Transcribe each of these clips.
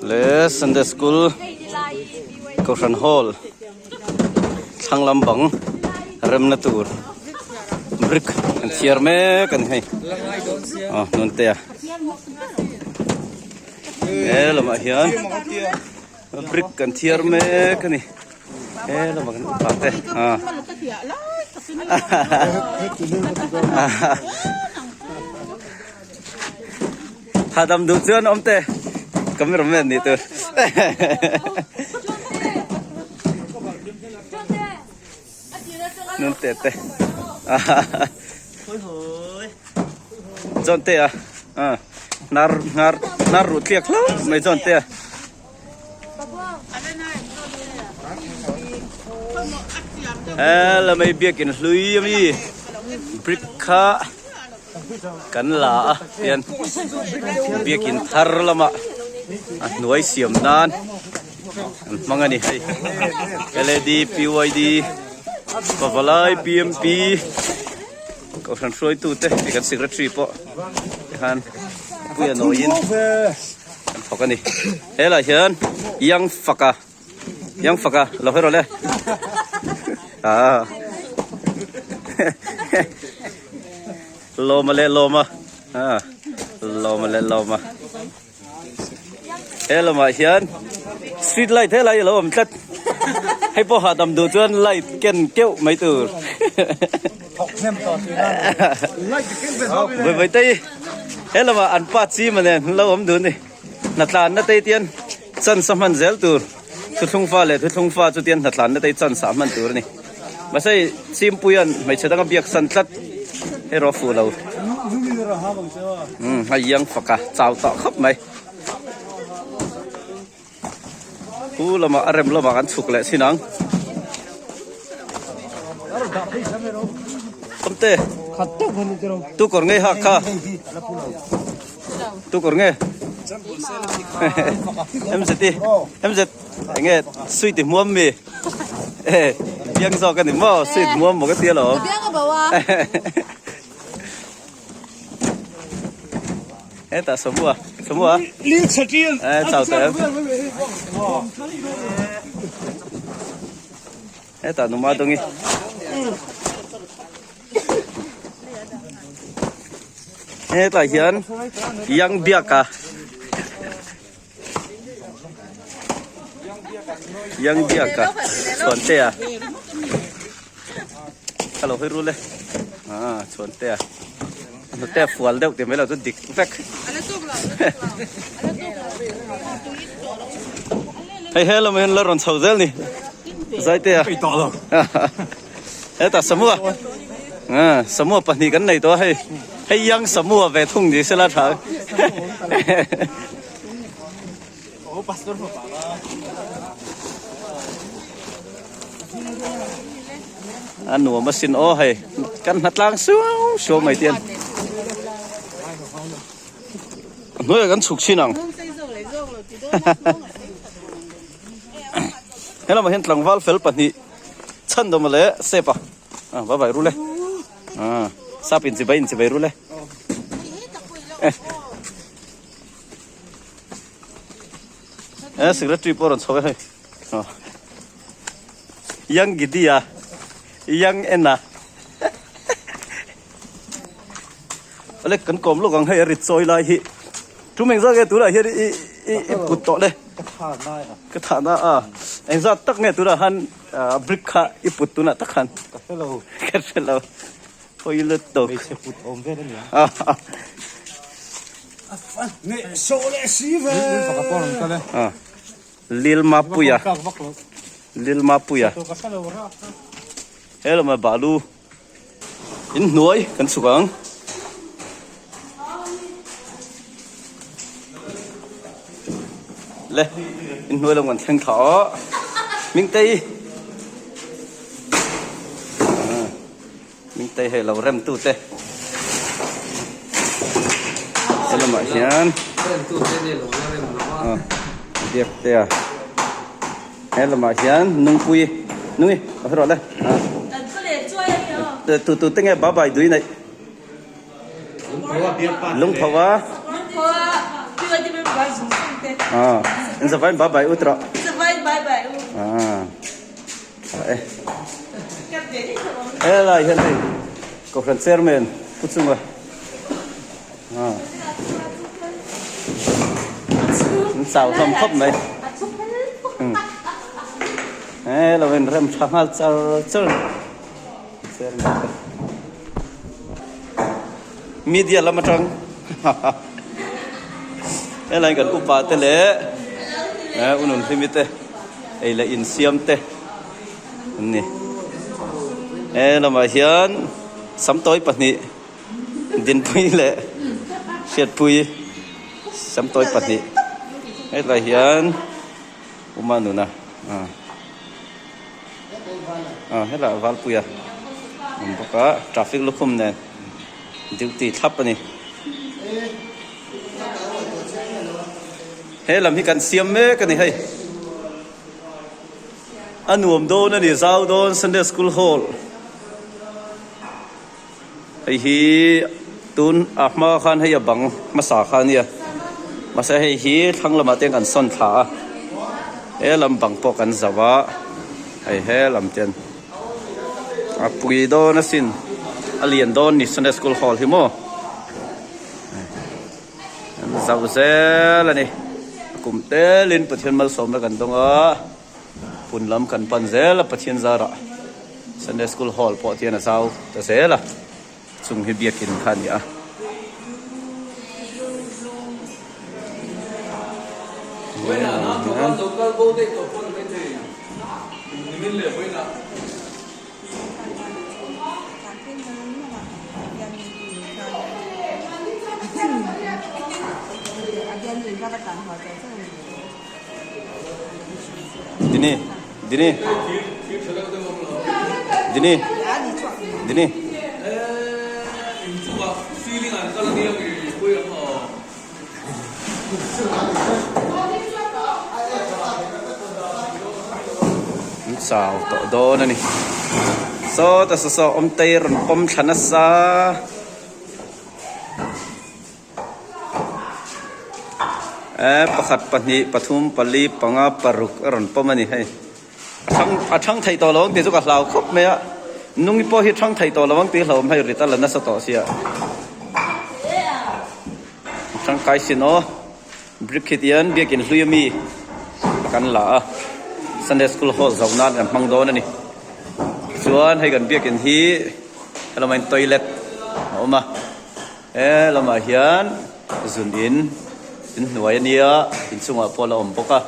Le Sunday school Kohhran hall thlang lam bang remna tur brick an thiar mek a ni hei aw hnun te a he lamah hian brick an thiar mek a ni he lamah kan upa te a Hahdam duh chuan awm te cameraman nih tur. Nun te te. John te a. Nar nar nar ruh tliak hlo mai John te a. He lamei biakin hlui ami brick kha kan la a hian biakin thar lamah a hnuai siam nan an hmang a ni hei lad pyd pavalai pmp kohhran hruaitu te hei kan secretary pawh tikhan puia nawiin an thawk a ni helaiah hian yang faka Yang faka lo hero le. Ah. Loma le loma. Ah. Loma le loma. He lamah hian street light helai a lo awm tlat. Hei pawh hahdam duh chuan light ken keuh mai tur. Vawi vawi he lamah an pa chi mane an lo awm dun ni. Hnatlanna te tian chance a hman zel tur thuthlung fa leh thuthlung fa chu tian hnatlanna te chance a hman tur a ni. Mahse hei Chimpuia'n hmeichhe danga biak san tlat erawh a fuh lo. Umm a iang fak a, chau tawh khawp mai. Pu lamah a rem lamah kan chhuk leh chin ang. Awmte, tu kawr ngei hak kha. Tu kawr nge? MZ i MZ enge sweet i hmuam mi? E biang zawk a ni maw sweet hmuam maw ka ti alawm. Ka biang a bo a. Hetah Samua Samua e chau tawh em? Hetah numa dawngi. Hetlai hian Yang Biaka Yang Biaka Chhuantea ka lo hawi rul e ah Chhuantea a hnute a fual deuh tih mai lo chu dik vek hei he lamah hian la rawn chho zel ni Zaitea Hetah Samua ah Samua pahnih kan nei tawh a hei hei yang Samua ve thung ni sela tha a nuam asin aw hei kan hna tlang suau suau mai te hian a hnuaiah kan chhuk chhin ang helamah hian tlangval fel pahnih Chhan dawm le sep a ah va vai rul e ah sap in chibai in chibai rul e eh secretary pawh rawn chho e hei ah yang gidi a yang en a ale kan kawm lawk ang hei a rit chawi lai hi Tum engzat nge tunah hian i i i put tawh le? Ka tha na a. Ka tha na a. Engzat tak nge tunah khan brick kha i put tunah tak khan? Ka hre lo. Ka hre lo. Toilet dawk. Hmeichhe put awm vel a nia. Nge sawh leh si ve. Lil faka pawh rawn kal e. Lil Mapuia. Lil Mapuia. Ka hre lo ra. Hello ma balu. In hnuai kan chhuk ang. Le in hnuai lam kan thleng thla aw. Mingtei. Mingtei hei lo rem tu te. He lamah hian rem tu te ne lo la rem lo a. Biak te a. He lamah hian nungpui nungi a hre rawh le. Tu tu te nge ba bai dui nei. Lungpho a. Lungpho a. Ah, in zavain bye bye u trawh. Ah, tha e. Helai hian hei Kohhran Chairman Pu Chunga. Ah. An chau hlawm khawp mai. He lo in rem tha nghal char char. Chairman te. Media lam atang helai kan upa te leh unun hlimi te ei leh insiam te an ni. He lamah hian samtawi pahnih Dinpui leh Hriatpui samtawi pahnih hetlai hian Uma nuna ah ah helaiah Valpuia awm bawk a traffic lukhum nen duty thlap a ni he lam hi kan siam mek a ni hei a nuam dawn a ni zau dawn Sunday school hall. Hei hi tun a hma khan hei a bang hmasa kha a nia mahse hei hi thlang lamah te kan sawn thla a he lam bang pawh kan zauh a hei he lam ten a pui dawn asin a lian dawn ni Sunday school hall hi maw an zauh zel a ni a kum telin Pathian malsawmna kan dawng a. Pun lam kan pan zel a, Pathian zarah Sunday School Hall pawh tian a zau ta zel a, chung hi biakin kha a ni a. Dini Dini Dini Dini An chau tawh dawn a ni saw ta saw saw awm tei rawn pawm thla nasa. Eh pakhat pahnih pathum pali panga paruk a rawn pawm a ni hei a thang a thang theih tawh lo ang tih chu ka hlau khawp mai a nungi pawh hi thang theih tawh lo ang tih hlauhawm hei rit a la nasa tawh sia a tangkai sin aw brick hi tian biakin hlui ami kan la a Sunday school hall zoh nan kan hmang dawn a ni chuan hei kan biakin hi helama in toilet a awm a. He lamah hian zun in inhnuai a nia inchungah pawh a la awm bawk a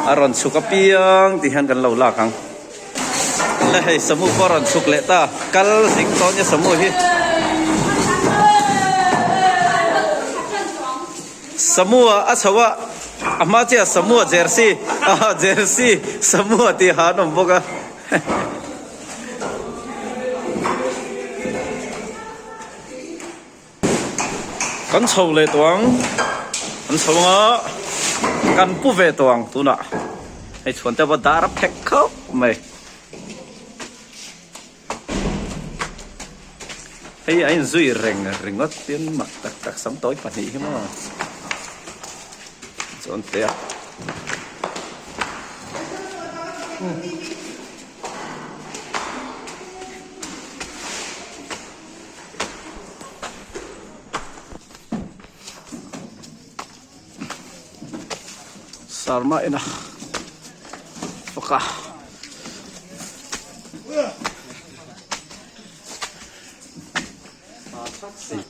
a rawn chhuk apiang tih hian kan lo lak ang le hei samu pawh a rawn chhuk leh ta kal zing tawh nia samu hi samu ah a chho a a hma chiah samu ah jersey ah jersey samu ah tih ha an awm bawk a. Kan chho leh tawh ang kan chho anga kan pu ve tawh ang tunah hei chhuan te pawh dar a phek khauh mai hei a inzui reng ringawt tin mak tak tak sam tawi pahnih hi maw chuan te a. Sarma ena faka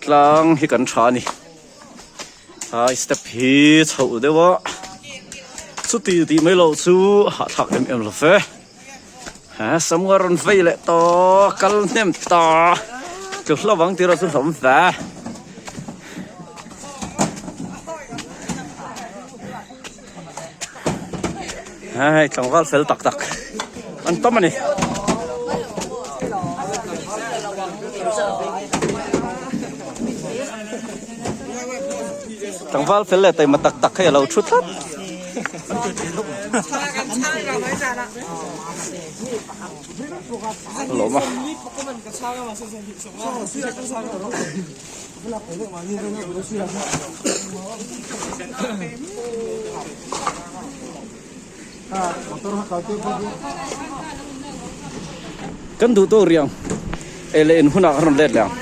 tlang hi kan tha a ni. Ai step hi chhoh deuh a chuti tih mai loh chu hahthlak em em lo ve he samua rawn vei leh tawh kal hnem ta tlu hlauh ang tih erawh chu hlawm ve hei tlangval fel tak tak an tam a ni. Tlangval fel leh taima tak tak hei a lo thu tlat. Lawm a. Kan duh tawk riang ei leh in hunah kan rawn let leh ang.